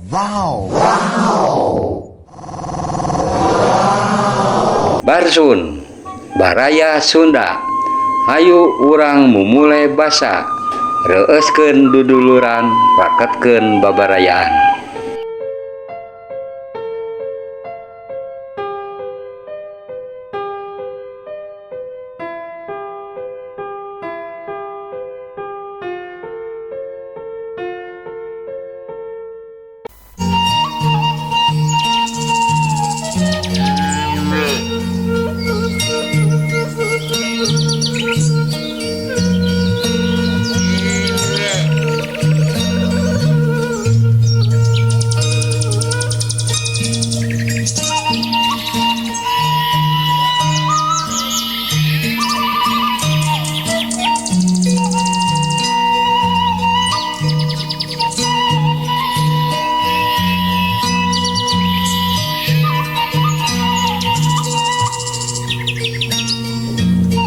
Wow. Barsun, Baraya Sunda. Hayu urang mumule basa. Reueuskeun duduluran, raketkeun babarayaan.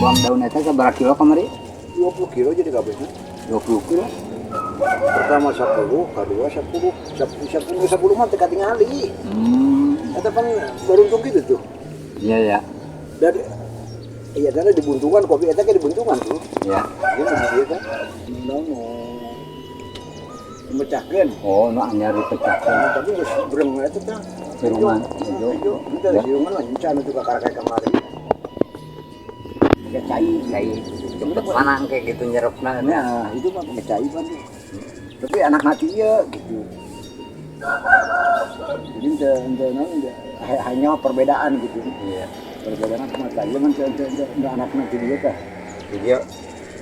Buang daun eta sabaraha kilo kamari? 20 kilo jadi kabehna. 20 kilo. Pertama 10, kedua 10, 10, 10 mah teu katingali. Eta pan beruntung gitu tuh. Iya ya. Dan iya karena dibuntungan kopi eta ge dibuntungan tuh. Iya. Dia mah dia kan. Naon mau memecahkeun. Oh, nu anyar dipecahkeun. Tapi geus breng eta tah. Sirungan, Hijau. hijau. Hijau. Ya. Sirungan lah encan itu kakara kayak kemarin. Ya cai, cai. Cepet manang kayak gitu nyerepna. Nah, itu mah pakai cai pan tuh. Tapi anak mati ya gitu. Jadi ente ente naon hanya perbedaan gitu. Iya. Perbedaan cuma cai mah ente ente ente ente anak nanti dia tah. Video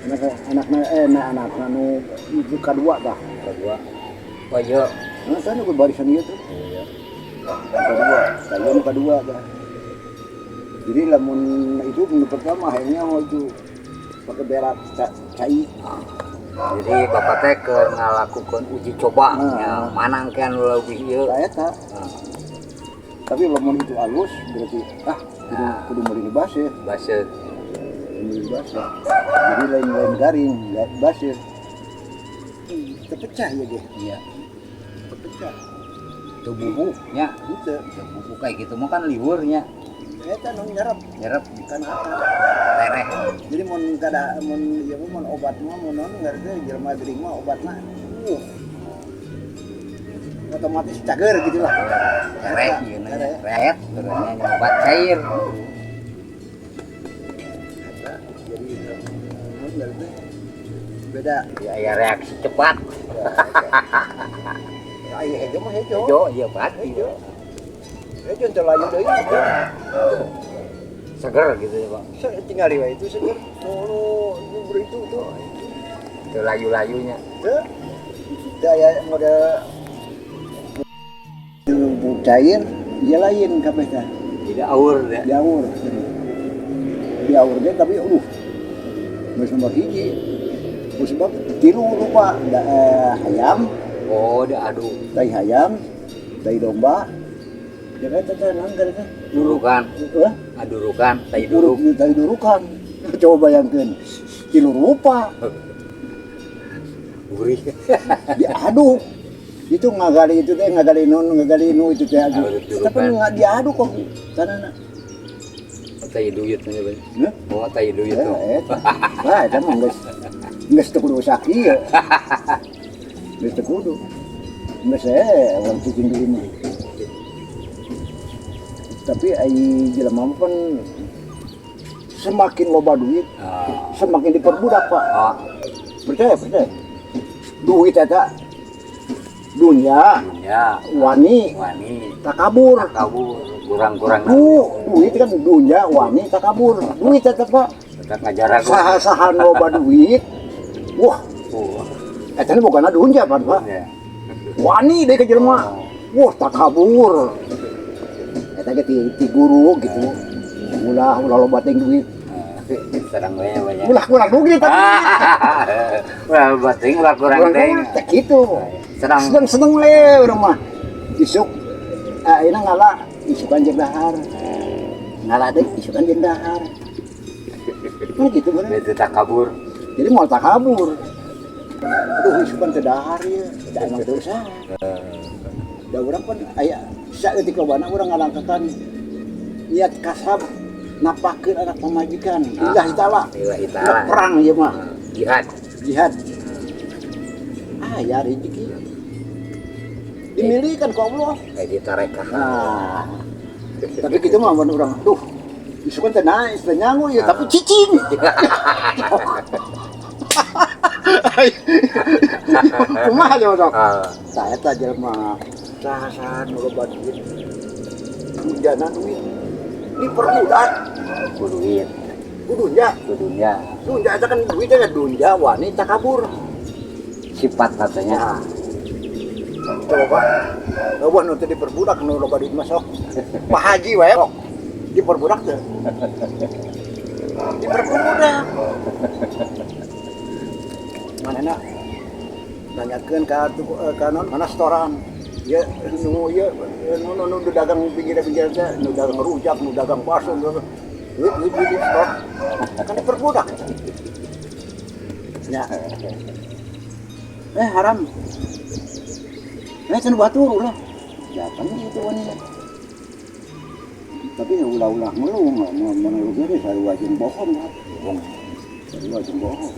Anak anakna nah anakna nu itu kadua tah. kedua. Oh iya. Nah, saya nu barisan ieu tuh. Iya. Kadua, cai nu kadua tah. Jadi lamun itu nu pertama akhirnya mau itu pakai berak cai. Jadi bapak teh keur ngalakukeun uji coba Nah. ya, manang kan leuwih ieu. Saya tak. Tapi lamun itu halus berarti kudu kudu meuli nu baseuh. Baseuh. Meuli baseuh. Jadi lain-lain garing, baseuh. Terpecah ya dia. Iya. Terpecah. Teu bubuk nya. Gitu. Teu bubuk kayak gitu mah kan liwur nya. Eta nu nyerep Nyerep kan akar. tereh. Jadi mun kada mun ieu mah mun obat mah mun naon ngarti jelema gering mah obatna. Otomatis cager gitu lah. Tereh ieu nya. Tereh. Ret terusnya obat cair. Eta jadi naon ngarti beda. Ya, ya reaksi cepat. Ya, aya hejo mah hejo. Hejo ieu pasti. Hejo. Hejo teu layu deui. Seger gitu ya, Pak. Tinggal wae itu seger. Nu nu nu beritu tuh. Teu layu-layunya. Teu. Teu aya model cair, dia lain kabeh teh. Tidak aur ya. Diaur. Diaur ge tapi aduh. Geus nomor hiji. Geus sebab tilu rupa hayam. Oh, diadu. Tai hayam, tai domba. Ya kan teh naon kan teh? Durukan. Heuh. Adurukan, tai duruk. Tai durukan. Coba bayangkeun. Tilu rupa. Gurih. Diaduk. Itu ngagali itu teh ngagali nun, ngagali nu itu teh adu. Aduh, durukan. Tapi nggak diaduk kok tanana. Tai duyut nya, Bang. Heuh? Oh, tai duyut tuh. Eta. Wah, eta mah geus geus teu kudu sakieu. Geus teu kudu. Geus urang cicing di imah. Tapi ai jelema mah pan semakin loba duit, semakin diperbudak, Pak. Percaya, percaya. Duit eta dunia, Dunia, wani, wani, takabur. Takabur, kurang-kurang. Duit kan dunia, wani, takabur. Duit eta, Pak. Tetap ngajar aku. Saha-saha loba duit. Wah. Eta ini bukan dunia, Pak, Pak. Iya. Wani deh ke jelema. Wah, takabur. Eta ge ti guru gitu. Ulah, ulah loba teuing duit. Serang we banyak. Ulah kurang duit tapi. Ulah loba teuing, ulah kurang Kurang teuing. duit, teh gitu. Senang. Seneng-seneng le urang mah. Isuk ayeuna ngala isukan jeung dahar. Ngala deui isukan jeung dahar. Kan gitu bener. Itu takabur. Jadi mau takabur. Aduh isukan teu dahar ieu. Da emang teu usah. Da urang kan aya saeutik lobana urang ngalangkakan niat kasab napakkeun anak pamajikan lillahi ta'ala. Lillahi ta'ala. Perang ieu mah. Jihad. Jihad. Ah ya, rezeki dimilihkan ku Allah. Kayak ditarekah. Nah, tapi kita mah mun urang, duh, isukan teh naik teh nyangu ya, tapi cicing. Kumaha coba, sok? Ah. Saya teh jelema saha nu loba duit. Gunjana duit. Diperbudak. Ku duit. Ku dunya. Ku dunya. Dunya eta kan duitnya dunya wani takabur. Sifat katanya. Nah. Coba loba nu teu diperbudak nu loba duit mah, sok. Pak Haji wae sok. Diperbudak teu? Diperbudak. Manehna nanyakeun ka ka non mana setoran. Ya nu ieu nu nu nu dagang pinggir-pinggir teh, nu dagang rujak, nu dagang bakso, nu duit duit duit setor. Kan diperbudak. Ya. Eh, haram. Eh, cenah batur ulah. Ya kan itu wani. Tapi ya ulah-ulah ngeluh, ngeluh ge sarua jeung bohong lah. Bohong. Sarua jeung bohong.